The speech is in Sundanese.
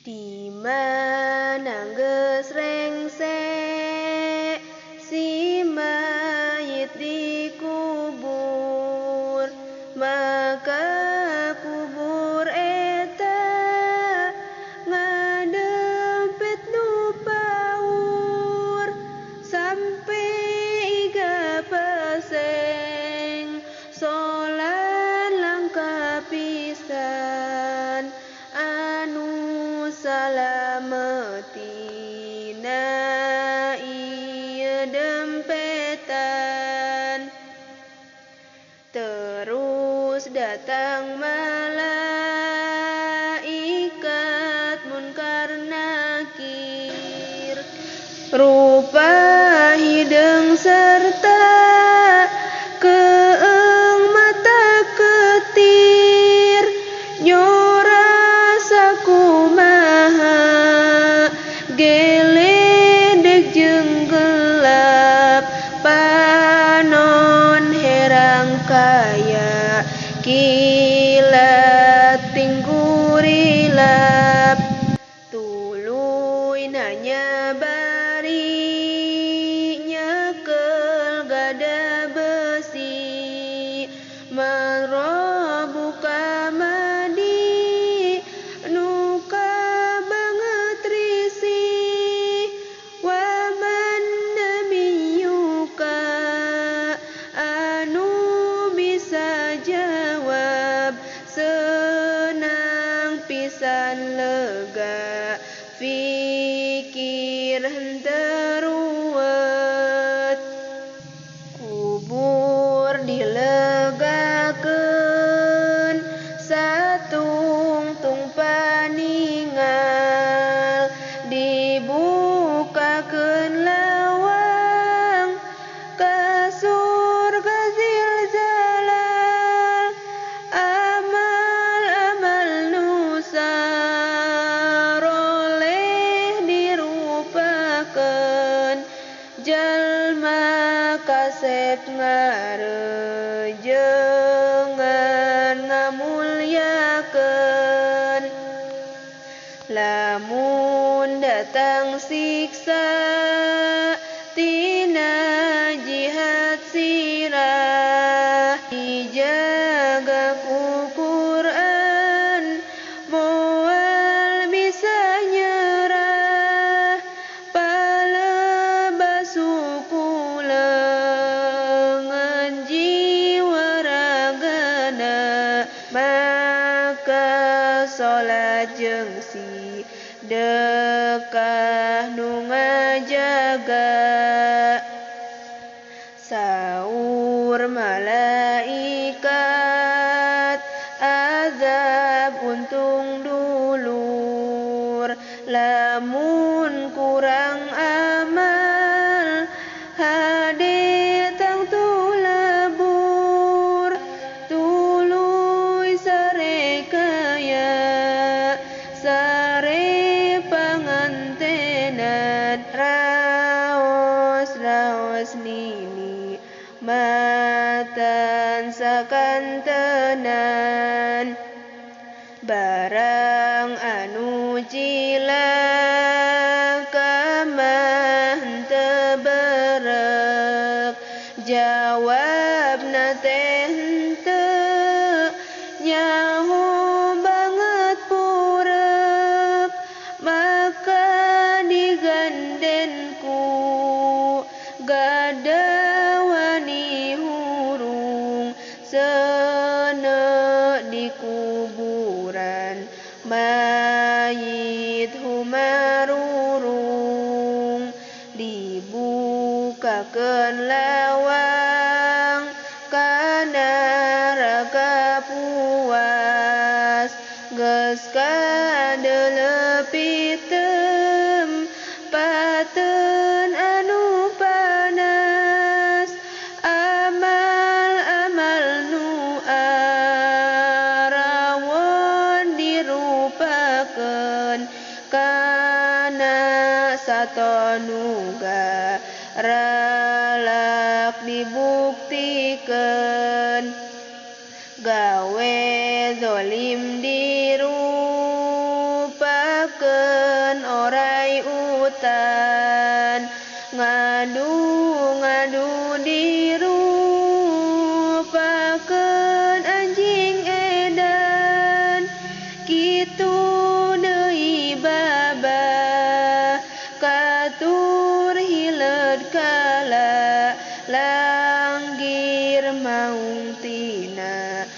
Di mana geus rengse si mayit dikubur, maka kubur eta ngadempet nu paur sampai iga paseng solat langka pisan anu salametina ieu dempetan. Terus datang malaikat munkar nakir, rupa hideung serta keeng mata ketir, nyora sakumaha geledek jeung gelap, panon herang kaya kilat tinggurilap. Tuluy nanya bari nyekel gada besi, man rabbuka madi nuka banget risih, wa man nabiyuka anu bisa jawab, senang pisan lega fikir henteu ruwet. Kubur dilegakeun satungtung paningal, dibukakeun lawang ka surga zilzalal, amal-amal nu saroleh dirupakeun, jalma kasep ngarejengan ngamulyakeun. Lamun datang siksa tina jihad sirah, dijaga ku Quran moal bisa nyerah, palebah suku leungeun jiwa ragana, maka salat jeung si dekah nu ngajaga. Saur malaikat azab untung dulur, lamun kurang amal hade tangtu lebur, tuluy sare kaya sare pangantenan, raos raos nini matan sakantenan. Barang anu cilaka mah henteu berek, jawabna teh henteu nyaho banget purek, maka diganden ku gada wani hurung, seuneu di kuburan mayit humarurung, dibukakeun lawang ka neraka puas, geus kadeuleupih tempateun anu panas, amal-amal nu arawon dirupakeun kana satonuga ralak dibuktikeun, gawe zolim dirupakeun. orai utan ngadu-ngadu dirupakeun anjing edan kitu deui babah katur hileud kala langgir maung tina.